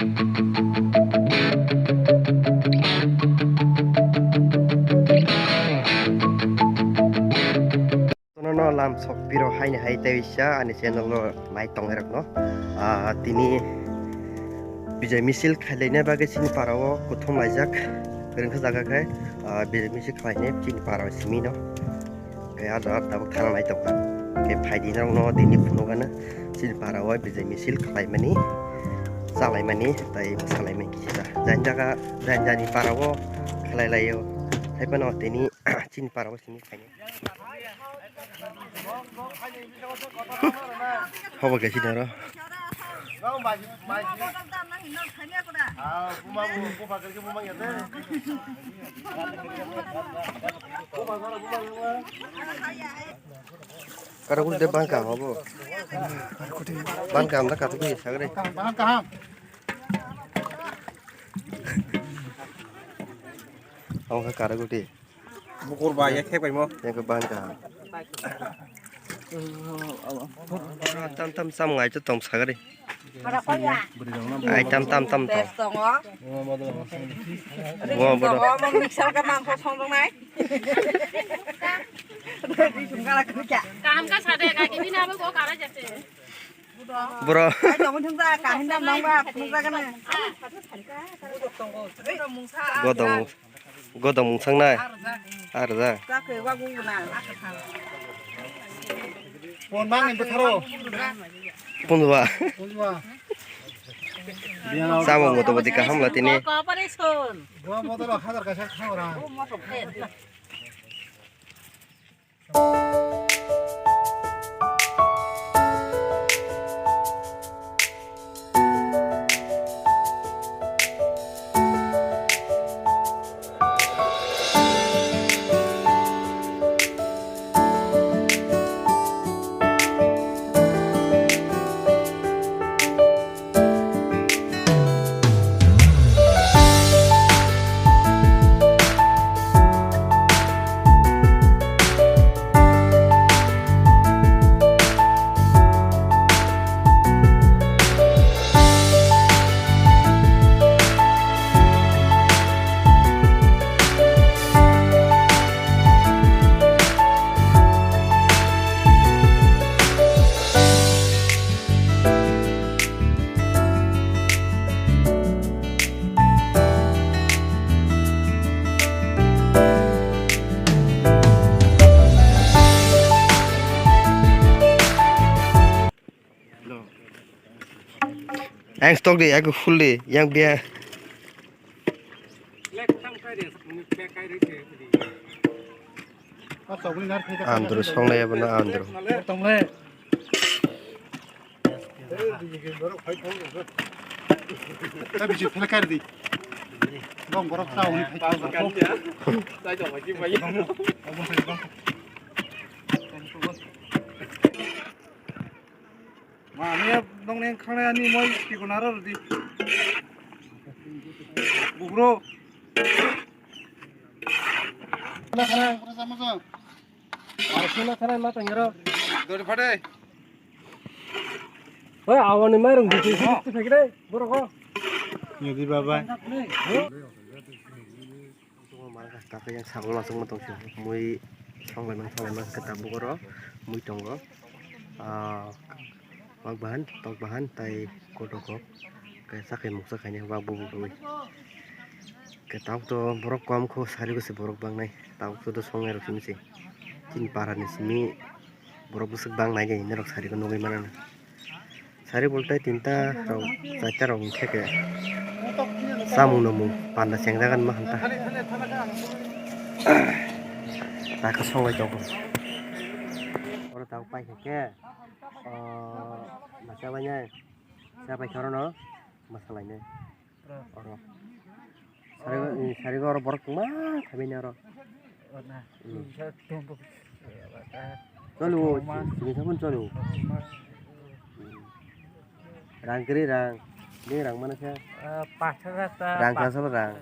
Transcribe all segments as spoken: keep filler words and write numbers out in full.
Tono no lam sok piro haini hai tei bisa ani channel o nai tongnai rok no. Ah, tini bijai misil khailaina bagwi chini para o kuthum laijak. Kwrwngsa jaga khai, ah, bijai misil khlainai chini para o simi no. Khe ah jaga tabuk thana nai tongkha. Khe phaidi norok no tini phunukgano chini para o bijai misil khlaimani, chalaimani tei mwsalaimani kisa. Jani jaga, jani jani para o khlai laio. Hai phano tini chini para o simi khainai. Hobo khe sinaro. Kara guli de bangka hobo. Bangka amda katu khe sagre. Ang kha kara guli. Bukur ba ya khek bai mo. Yang ke bangka. Tam tam sam ngai to tom sagari. Ai tam tam tam tam. Tongo. Bo bo. Tongo, mo mixer ka mangkho song dong nai. Kaham ka sade ka kini na bo kara jate. Bro. Ai, tongwi thung ta, kahinda nangba, phunukjagani. Godong, godong mungsangnai. Arja. Chakhe, wa gungna. Phone bangni bwtharo. Phone ba. Phone ba. Samung moto bodi kaham la tini. Cooperation. Dua motor hajar kaisa khaura. Ang stok di, aku full di, yang biar. Andro songnai abono andro. Ta bisi phela kar di. Dong borok ta hwnwi phai tong. Mami nongni khangnai ani moi tiko naro rwdi. Bugro. Asuna khanai ma tong yaro. Dori phade. Oi, awani mairung diti sini tu phekre, borok ko. Yadi baba. Tungma mana kha, kaka yang sagol aswk ma tong si. Mui songlai man, songlai man khe tabuk oro mui tongo. Ah, wak bahan, tok bahan, tai koto kok. Khe sakai muksa khainai wak bubuk rwi. Khe tabuk to borok kom kho, sari gose borok bangnai. Tabuk to songnai rok simi se. Chini para ni simi borok bwswk bangnai je norok sari ko nugwi mano. Sari boltai tinta rok, charta rok hwnkhe khe chamung nwmung panda chengjagan ma hanta. Taka songlai tongo. Oro tabuk paikha khe, o, macha bainai. Cha paikha orono masalainai. Oro. Sarigo, eh, sarigo oro borok tongma thaibini oro. Hmm. Chalo, sini sabun chalo. Hmm. Rang kiri rang. Ni rang mana khe? Eh, pas hajar ta, rang pas. Kasa rang.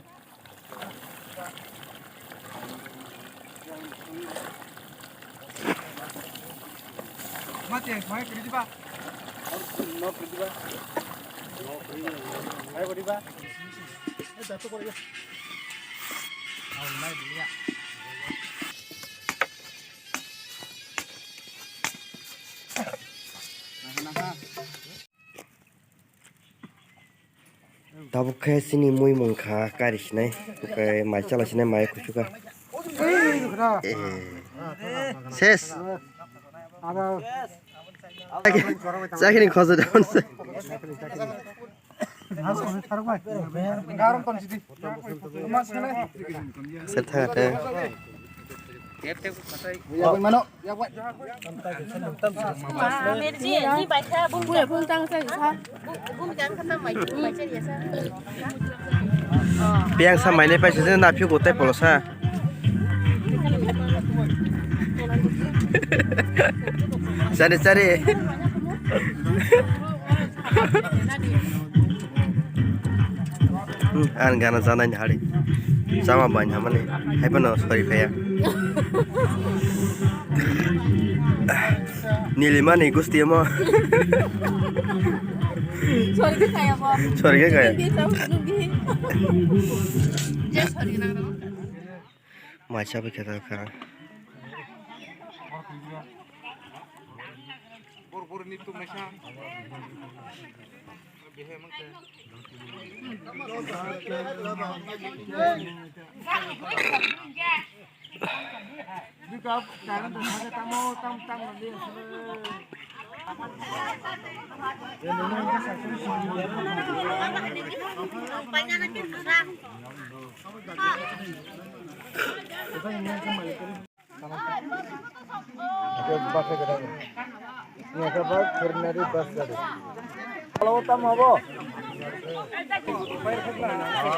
Mati, mai kiri ba. No kiri ba. No kiri. Tabuk khe chini mui mung kha kari sinai, tei mai chala sinai mai kuchuk kha. Eh. Ses. Chakini khosa down se. Sel thangate. Biyang sa mainai paisa na phiyok tei polosa. Chari chari. Hmm, ang gana janai ni hari. Chama bai hamani. Hai phano sori phaya. Nilimani gusti mo. Sori khe kaya bo. Sori khe kaya. Dia tahu nunggi. Dia sori nang nang. Mai chabai khe ta kha. Hwnkhe bus se kwthang. Hwnkhe bus veterinary bus gari. Hello, tamo abo?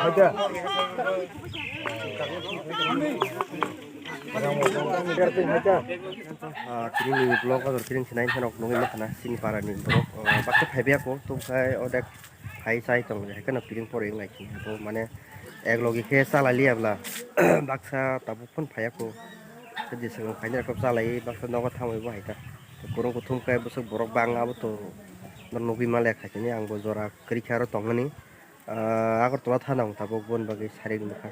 Haida. Ah, tini ni vlog o kiring sinai phano nugwi mankha na chini para ni borok, ah, baksa phaibai ya kho, tongkha odek. Phai chai tong, hai kheno piring pori wng lai khe bo, mane, ek logi khe chalai liya bla, baksa tabuk phano phai ya kho, tei jesa khe phaini rok chalai, baksa nogo thamwi bo hai ta, kwrwng kuthum khe bwswk borok bang abo to, no nugwi ma le kha sini, ang bo jora kwrwi khe aro tong mani, ah, Agartala thana ang tabuk boni bagwi sari wngkha,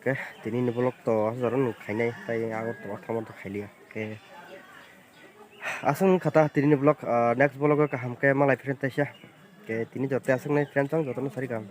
khe tini ni vlog to aswk jora no khainai, tei Agartala thangma to khai liya, khe aswk wngkha ta tini ni vlog, ah, next vlog o kaham khe malai phirwi taisa. Khe tini joto aswk nai friends ang jotono sari kaham.